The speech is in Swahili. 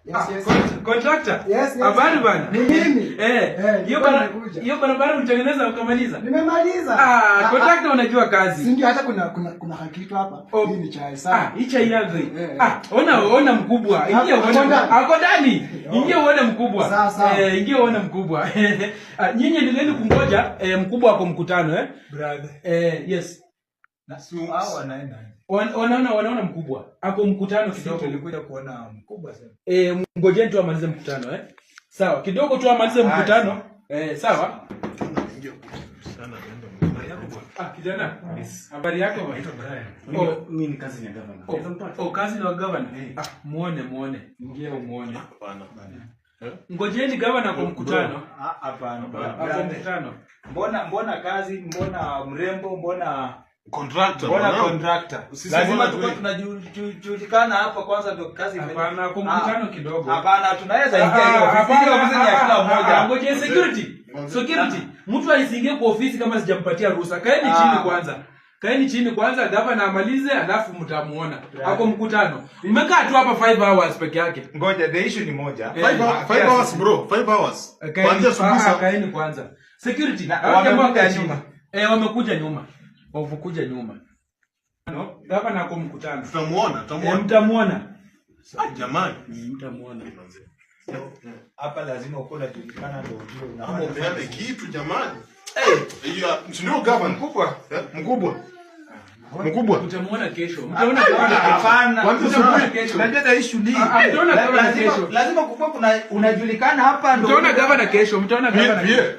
Yes. Contractor. Yes. Habari bana. Ni mimi. Eh, Eh, hiyo nilikuwa nimekuja. hiyo barabara ulitengeneza ukamaliza? Nimemaliza. Ah, contractor unajua Si kazi. ndio hata kuna hakitu hapa. Oh. Hii ni chai sana. Ah, hii chai yangu hii. Eh, eh. Ah, ona mkubwa. Ingia Ako uone. ndani. Ako ndani. Oh. Ingia uone mkubwa. Sawa, sawa. Eh, ingia uone mkubwa. Ah, nyinyi endeleeni kungoja mkubwa ako mkutano eh. Brother. Eh, yes. Hao wanaenda. Wanaona mkubwa. Ako mkutano Sisi kidogo. tulikuja kuona mkubwa sana. Eh, ngojeni tu amalize mkutano eh. Sawa, kidogo tu amalize Haya. mkutano. Eh, sawa. Ah, kijana. Habari yako bwana? Oh. Mimi ni kazi ya governor. Oh, kazi ni wa governor. Ah, muone. Ingia umuone. Hapana. Ngojeni governor kwa mkutano. Ah, hapana. Kwa Brother. mkutano. Mbona kazi, mbona mrembo, mbona Contractor. mbona bwana. contractor? Sisi Lazima mbona tukuwe tunajulikana hapa kwanza ndio kazi ifanyike. Hapana, kwa mkutano kidogo. Hapana, tunaweza ingia hiyo ofisi. Hiyo ofisi ni ya kila mmoja. Ngoje security. Security. Mtu asiingie kwa ofisi kama sijampatia ruhusa. Kaeni chini kwanza. Kaeni chini kwanza, gavana amalize, alafu mtamuona. Ako mkutano. Mmekaa tu hapa 5 hours peke yake. Ngoja, the issue ni moja. Eh. 5 hours bro, 5 hours. Kaeni, Kuanzia asubuhi kaeni kwanza. Security. Na, Hao jamaa wamekuja wakae chini. nyuma. Eh, wamekuja nyuma. Wamekuja nyuma. No, gavana ako mkutano. Tutamuona, Eh, tutamuona. mtamuona. Ah, jamani. Mtamuona. Hapa lazima ukuwe unajulikana ndio ujue Ama unafanya. upeane kitu jamani. Eh, hiyo si ndio governor? Mkubwa. Eh, mkubwa. Mkubwa. Mtamuona kesho. Mtaona gavana kesho. Hapana. Kwanza Mtamuona asubuhi. kesho. Unajua the issue ni Ah, mtaona gavana kesho. lazima kukuwa kuna unajulikana hapa ndio. Mtaona gavana kesho. Mtaona gavana kesho. Pie.